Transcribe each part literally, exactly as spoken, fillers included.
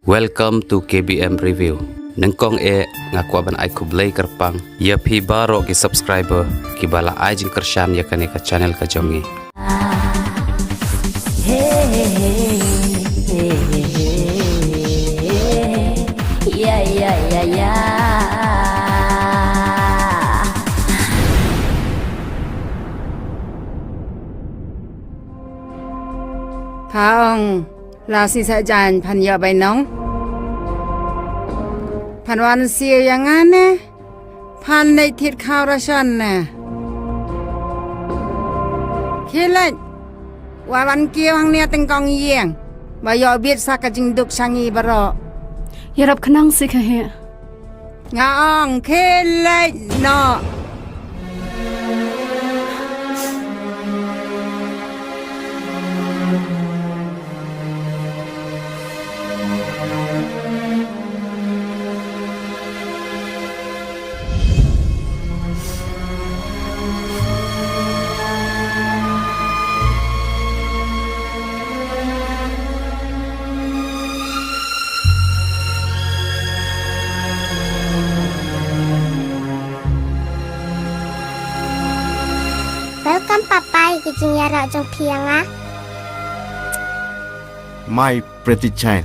Welcome to K B M Review. Nyngkong eh nga kwah ban ai khublei kyrpang ïa phi baroh ki subscriber kiba la ai jingkyrshan ïa kane ka channel ka jong ngi. Yeah, yeah, yeah, yeah. Pha ong la shisha jan phan ïoh bainong. Phan wan siew ïa nga ne. Phan leit thied khaw rashan ne. Khie leit. Wat wan kiew hangne tyngkong ïing. Ba ïoh bit sa ka jingduk sha ngi baroh. Ïarap khnang shisha heh. Nga ong khie leit noh. Welcome, Papa, ïa ka jingïarap jong phi ïa nga. My pretty child.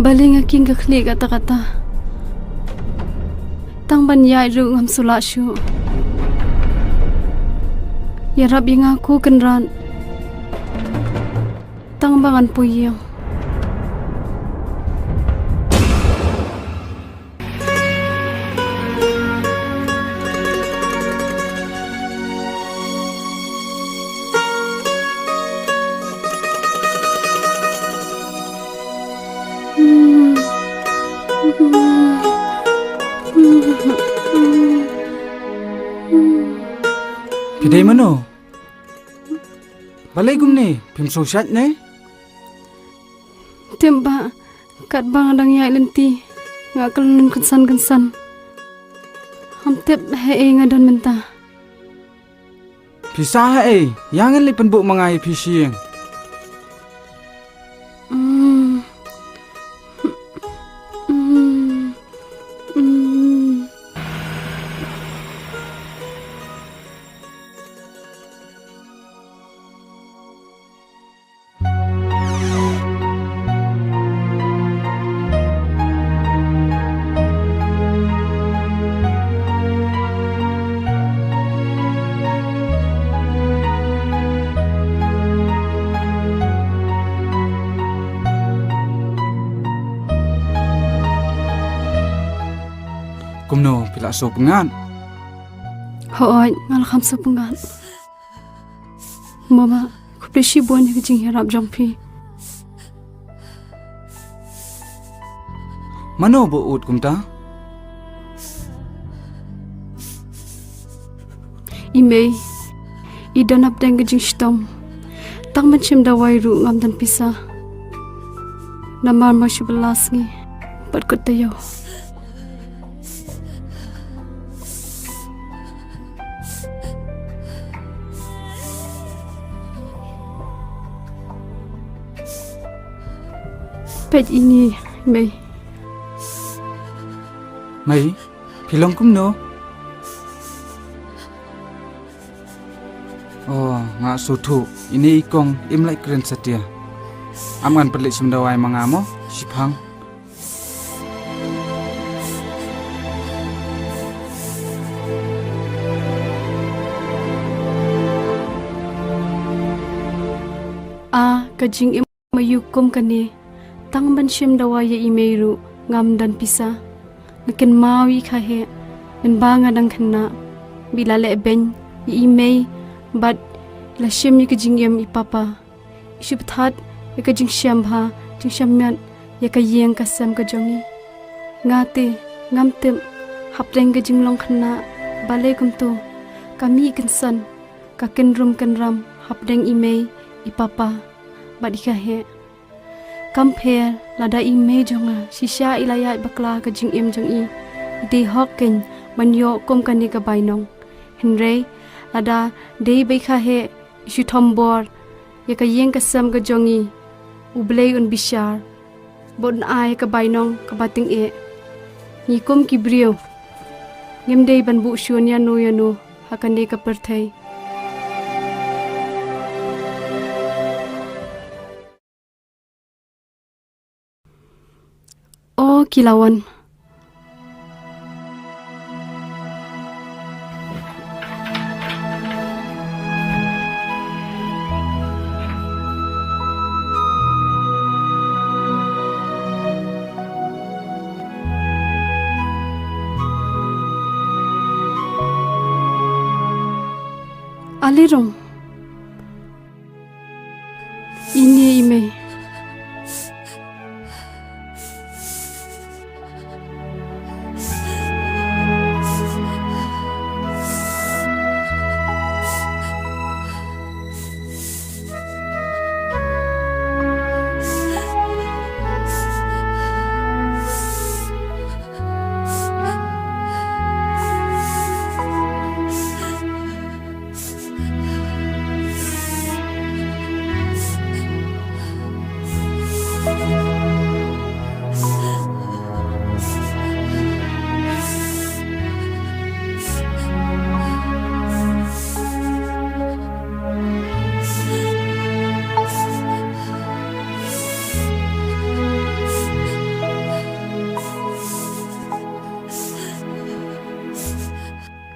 Balei nga king ka khlieh katta katta? Tang ban ïaid ruh ngam shu lah shuh. Ïarap ïa nga ko Kynrad. Tang ba ngan poi ïing. Phi dei mano? Balei kumne, phim sngew shait ne? Tip ba katba nga dang ïaid lynti nga khlem kynsan kynsan. Ngam tip haei nga don mynta. Phi sah haei, ïa ngan leit pynbuh ma nga ïa phi sha ïing. Mm. Mm. Mm. Kumno, phi la sngewpyngngad? Hooid, nga la kham sngewpyngngad. Mama, khublei shibun ïa ka jingïarap jong phi. Mano ba ud kumta? I mei i don hapdeng ka jingshitom. Tang ban shim dawai ruh ngam don pisa. Namar ma shu ba la sngi bad kut taïew. Peit ine, mei. Mei, phi long kumno? Oh, nga sngewthuh, ine i kong im lait kren satia. Ym ngan pynleit shim dawai ma nga mo, shiphang. A ka jingim aïu kum kane, tang ban shim dawai ïa i mei ruh ngam don pisa. Nga kynmaw ïa i kha heh, mynba nga dang khynnah, ba i la leh beiñ ïa i mei bad i la shim ïa ka jingim i papa. I shu pynthad ïa ka jingshem bha jingshamet ïa ka ïing ka sem ka jong i. Nga te, ngam tip, hapdeng ka jinglong khynnah, balei kumto, ka mih kynsan, ka kynrum kynram, hapdeng i mei, i papa, bad i ka heh. Kam pher, lada i mei jong nga, shisha i la ïaid bakla ka jingim jong i, i dei hok kein, ban ïoh kum kane ka bainong. Hynrei, lada dei ba i ka heh, i shu thombor ïa ka ïing ka sem ka jong i, U Blei un bishar, bad un ai ka bainong kaba tyngeh. Ngi kum ki briew, ngim dei ban buh shun ïano ïano, ha kane ka pyrthei. O ki la wan. Ale rong. Ine i mei.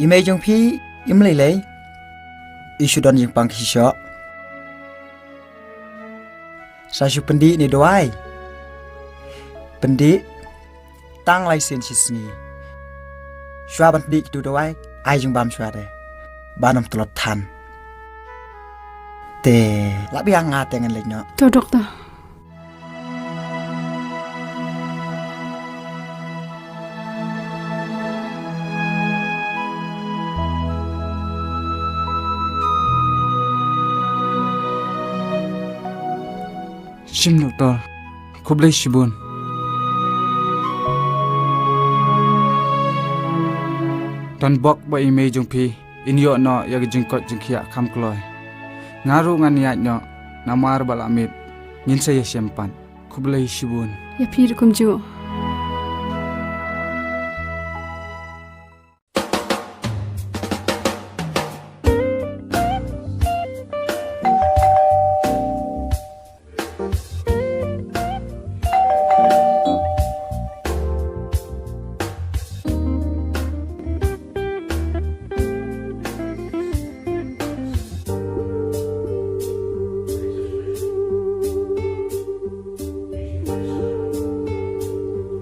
I mei jong phi, im lei lei. I shu don jingpang ki shisha. Sa shu pyndih ne dawai. Pyndih. Tang lai sien shi sngi. Shuwa ban pyndih kitu dawai. Ai jingbam shuwa de. Ban ym tlot than. Te, lah biang nga te ngan leit noh. To, doktor. Shim doktor. Khublei shibun. Tang bok ba i mei jong phi in ïoh noh ïa ka jingkoit jingkhiah kham kloi. Nga ruh ngan ïaid noh namar ba la miet ngin sa ïashem pat. Khublei shibun. Ïa phi ruh kumjuh.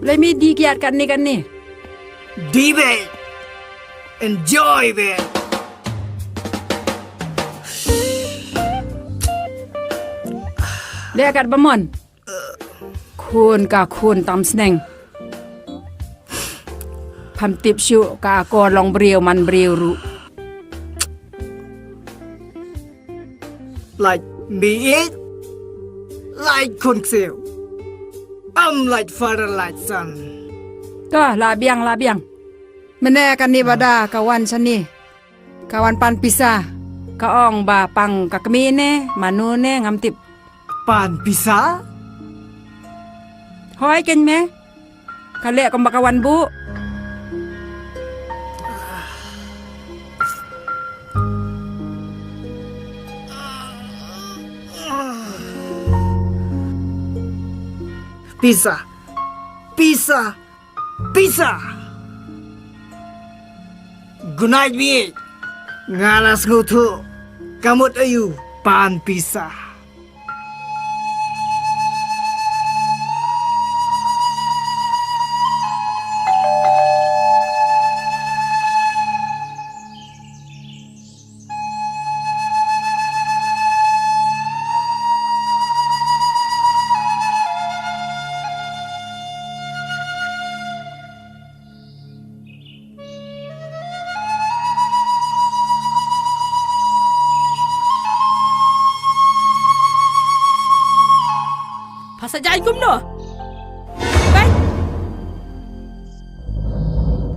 Lei mi dih kiad katne katne. Dih beit. Enjoy beit. Leh kat ba mon. Khun ka khun tam sneng. Pham tip shuh ka akor long briew man briew ruh. Lait mih ïeit, lait khun ksiew. Ym lait father lait son. To, la biang, la biang. Mynne kane ba da ka wan shane. Ka wan pan pisa. Ka ong ba pang ka kmie ne, mano ne, ngam tip. Pan pisa? Hoi kein me. Ka leh kumba ka wan buh. Pisa. Pisa. Pisa. Good night, mate. Nga la sngewthuh ka mut aïu pan pisa. Pha sa jaiñ kumno? Bad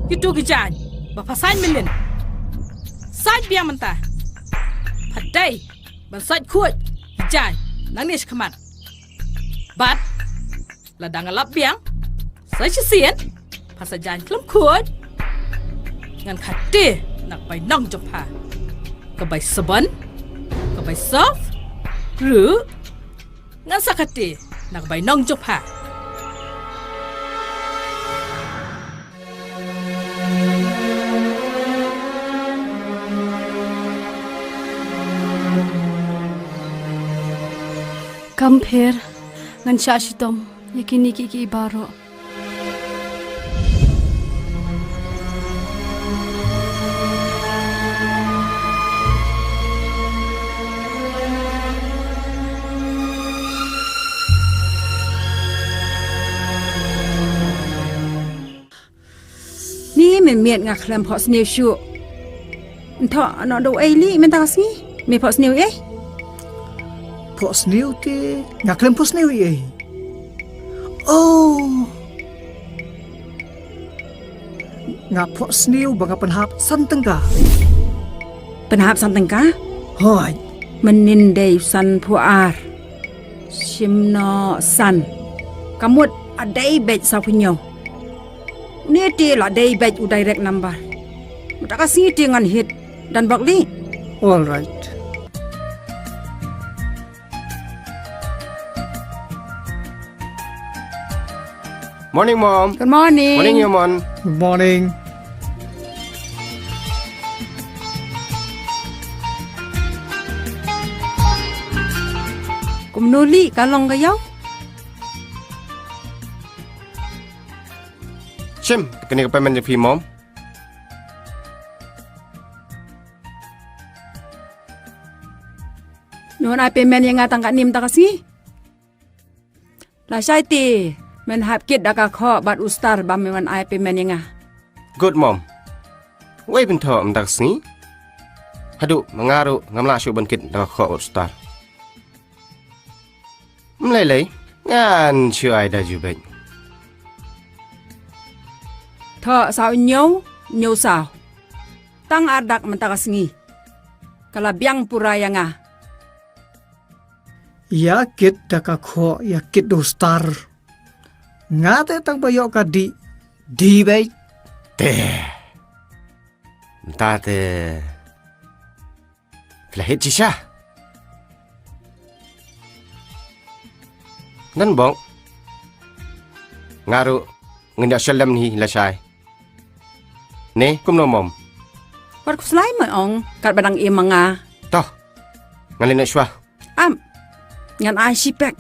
kito ki jaiñ ba pha saiñ mynnin, saiñ biang mynta. Pha dei ban sait khuid ki jaiñ nangne shakhmat. Bad lada nga lap biang sa shisien, pha sa jaiñ khlem khuid, ngan khatte na ka bainong jong pha. Ka bai saban, ka bai surf, ruh ngan sa khatte na ka bainong jong pha. Kam pher, ngan shah shitom ïa kine kiei kiei baroh. Ni mynmiet nga khlem phohsniew shuh. Nto, ano do ei li mynta ka sngi? Me phohsniew ei? Phohsniew te nga khlem phohsniew ei. Oh. Nga phohsniew ba nga pynhap san tyngka. Pynhap san tyngka? Hooid. Mynnin dei san phew ar. Shim noh san. Ka mut a dei beit saw phew hynñiew. Une te la dei beit u direct number. Mynta ka sngi te ngan hit dan bok li. All right. Morning, Mom. Good morning. Morning, Yomon. Good morning. Kumno li ka long ka ïew? Shim, kane ka payment jong phi, Mom. Me wan ai payment ïa nga tang katne mynta ka sngi? Lashai te men hap kit da ka khoh bad u Star ba me wan ai payment ïa nga. Good, Mom. Wei pynthok mynta ka sngi. Haduh ma nga ruh ngam lah shuh ban kit da ka khoh bad u Star. Mlei lei, ngan shu ai da ju beit. Thoh saw hynñiew, hynñiew saw. Tang ar dak mynta ka sngi. Ka la biang pura ïa nga. Ïa kit da ka khoh, ïa kit da u Star. Nga te tang ba ïoh ka dih, dih beit. Te. Mynta te. Phi la hit shisha. Ngan bok. Nga ruh ngan ïoh shalem hi lashai. Ne, kumno, Mom? Wat khuslai mo ong, katba dang im ma nga. To. Ngan leit noh shuwa. Am. Ngan ai shi pek.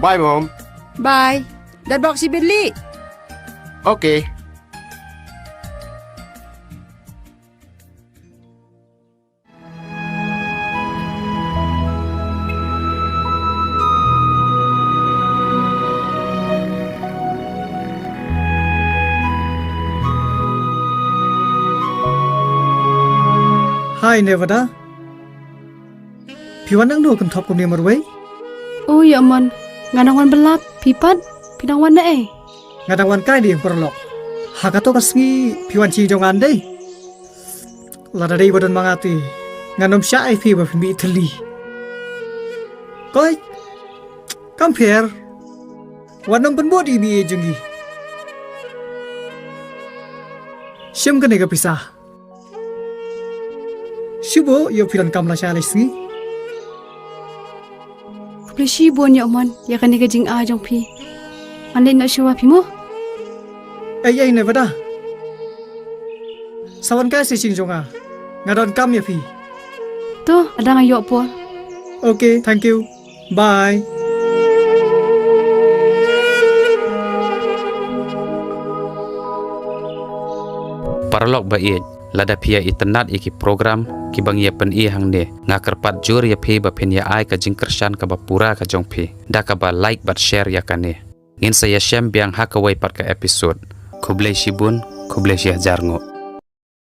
Bye, Mom. Bye. Dat bok shi bit li. Okay. Hi, Nevada. Phi wan nangno kynthop kumne marwei? O ïa mon, nga dang wan byllap, phi pat, phi dang wan naei? Nga dang wan kai dieng paralok. Ha kato ka sngi phi wan shi jong nga dei. Lada dei ba don ma nga te ngan ym shah ai phi ba phin mih thylli. Koi, kam pher. Wan ym pynbud ïa i mei jong ngi. Shim kane ka pisa. Shibun ïa phi donkam lashai lashisngi. Khublei shibun ïa mon ïa kane ka jingai jong phi. Ngan leit noh shuwa phi mo. Ei ei Nevada. Sa wan kai sha ïing jong nga. Nga donkam ïa phi. To, lada nga ïoh por. Okay, thank you. Bye. Paralok ba ïeit, lada phi ïa itynnad ïa ki program kiba ngi ïa pyni hangne, nga kyrpad jur ïa phi ba phin ïa ai ka jingkyrshan kaba pura ka jong phi da kaba like bad share ïa kane. Ngin sa ïashem biang ha kawei pat ka episode. Khublei shibun, khublei shihajar nguh.